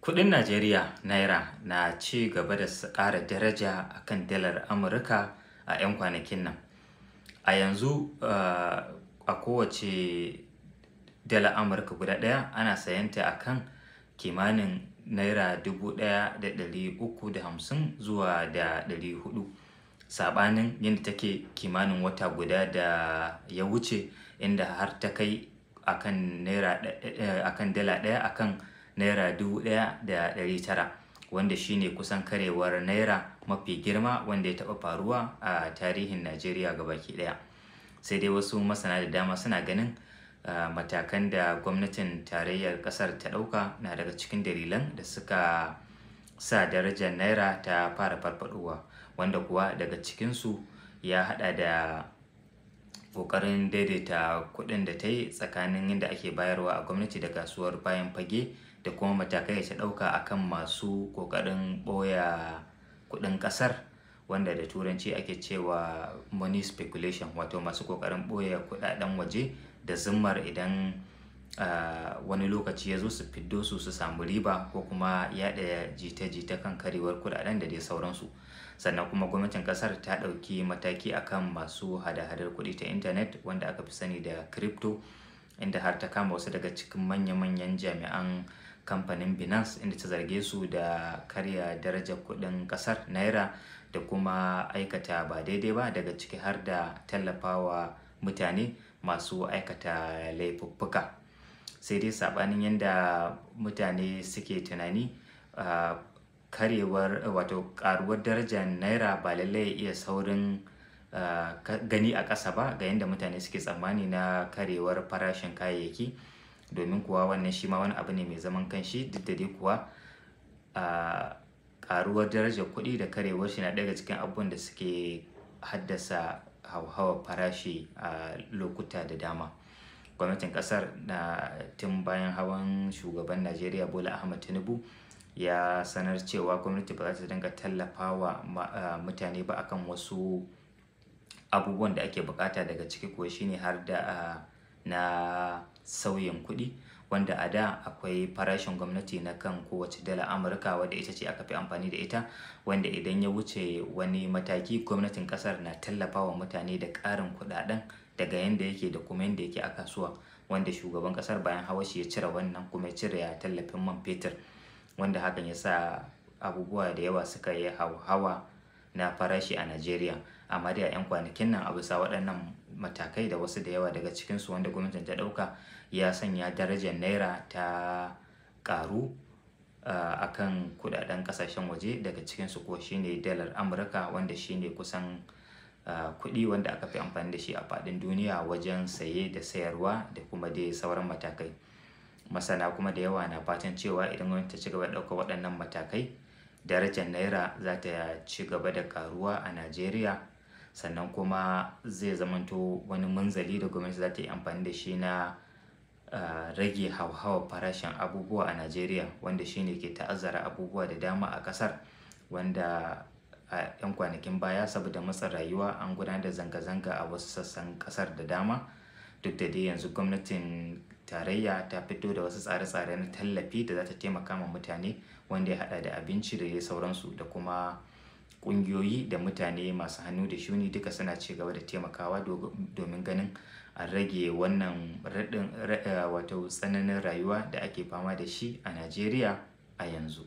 Kudin Najeriya Naira na ci gaba da ƙara daraja a kan dalar Amurka a 'yan kwanakin nan. A yanzu a kowace dala Amurka guda ɗaya ana sayanta a kan kimanin Naira 1,350 zuwa da 400. Saɓanin yadda take kimanin wata guda da ya wuce, inda har ta kai akan naira akan dala ɗaya akan Naira 1,900, wanda shine kusan karewar naira mafi girma wanda ya taɓa faruwa a tarihin Najeriya gabaki ɗaya. Sai dai wasu masana da dama suna ganin matakan da gwamnatin tarayyar ƙasar ta ɗauka na daga cikin dalilan da suka sa darajar naira ta fara farfaɗowa, wanda kuwa daga cikinsu ya haɗa da ƙoƙarin daidaita kuɗin da ta yi tsakanin yadda ake bayarwa a gwamnati da kasuwar bayan fage, da kuma matakai da ta ɗauka akan masu ƙoƙarin ɓoye kuɗin ƙasar, wanda da Turanci ake cewa money speculation, wato masu ƙoƙarin ɓoye kuɗaɗen waje da zummar idan wani lokaci ya zo su fiddo su su samu riba, ko kuma yaɗa jita-jita kan karewar kuɗaɗen da dai sauransu. Sannan kuma gwamnatin ƙasar ta ɗauki mataki akan masu hada-hadar kuɗi ta intanet, wanda aka fi sani da crypto, inda har ta kama wasu daga cikin manya-manyan jami'an kamfanin Binance, inda ta zarge su da karya darajar kuɗin ƙasar naira da kuma aikata ba daidai ba, daga ciki har da tallafawa mutane masu aikata laifuffuka. Sai dai saɓanin yadda mutane suke tunani, karyewar wato ƙaruwar darajar naira ba lallai ya iya saurin gani a ƙasa ba ga yadda mutane suke tsammani na karyewar farashin kayayyaki, domin kuwa wannan shi ma wani abu ne mai zaman kanshi. Duk da dai kuwa ƙaruwar darajar kuɗi da karyewar shi na ɗaya daga cikin abubuwan da suke haddasa hauhawar farashi a lokuta da dama. Gwamnatin ƙasar na tun bayan hawan shugaban Najeriya Bola Ahmed Tinubu ya sanar cewa gwamnati ba za ta dinga tallafawa mutane ba akan wasu abubuwan da ake buƙata, daga ciki kuwa shine har da na sauyin kuɗi, wanda a da akwai farashin gwamnati na kan kowace dala Amurka, wadda ita ce aka fi amfani da ita, wanda idan ya wuce wani mataki gwamnatin ƙasar na tallafawa mutane da ƙarin kuɗaɗen daga yanda yake da kuma yanda yake a kasuwa, wanda shugaban ƙasar bayan hawan shi ya cire wannan, kuma ya cire tallafin man fetur, wanda hakan ya sa abubuwa da yawa suka yi hauhawa na farashi a Najeriya. Amma dai a 'yan kwanakin nan, a bisa waɗannan matakai da wasu da yawa daga cikinsu wanda gwamnatin ta ɗauka, ya sanya darajar naira ta ƙaru a kan kuɗaɗen ƙasashen waje, daga cikinsu kuwa shine dalar Amurka, wanda shine kusan kuɗi wanda aka fi amfani da shi a faɗin duniya wajen saye da sayarwa da kuma dai sauran matakai. Masana kuma da yawa na fatan cewa idan gwamnati ta ci gaba da ɗaukar waɗannan matakai, darajar naira za ta ci gaba da ƙaruwa a Najeriya. Sannan kuma zai zamanto wani munzali da gwamnati za ta yi amfani da shi na rage hauhawar farashin abubuwa a Najeriya, wanda shine ke ta'azzara abubuwa da dama a ƙasar, wanda a 'yan kwanakin baya saboda matsin rayuwa an gudanar da zanga-zanga a wasu sassan ƙasar da dama. Duk da dai yanzu gwamnatin tarayya ta fito da wasu tsare-tsare na tallafi da za ta taimaka ma mutane, wanda ya haɗa da abinci da dai sauransu, da kuma ƙungiyoyi da mutane masu hannu da shuni duka suna ci gaba da taimakawa domin ganin an rage wannan raɗin wato tsananin rayuwa da ake fama da shi a Najeriya a yanzu.